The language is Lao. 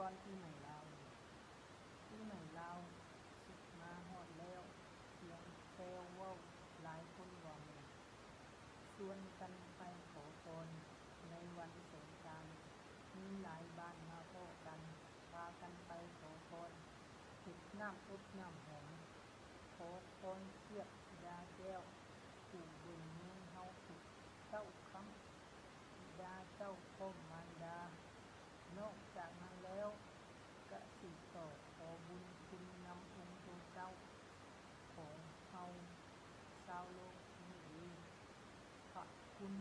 ວັນປີໃໝ່ລາວ ປີໃໝ່ລາວຊິມາຮອດແລ້ວ, ສຽງແຊວເວົ້າຫຼາຍຄົນວ່າແມ່ນຊວນກັນໄປຂໍພອນໃນວັນສົງການ, ມີຫຼາຍບ້ານມາພໍ້ກັນ ພາກັນໄປຂໍພອນ ເຮັດນ້ຳອົບນ້ຳຫອມ ຂໍພອນຄຽບດາແກ້ວ ຜູ້ເບິ່ງແຍງເຮົາທຸກເຊົ້າຄ່ຳ ບິດາເຈົ້າພ້ອມມານດາ. ນອກຈາກນັ້ນແລ້ວ ກະສິຂໍຂໍບຸນຄຸນນຳອົງໂຕເຈົ້າຂອງເຮົາຊາວໂລກນີ້ເດ ພະຄຸນ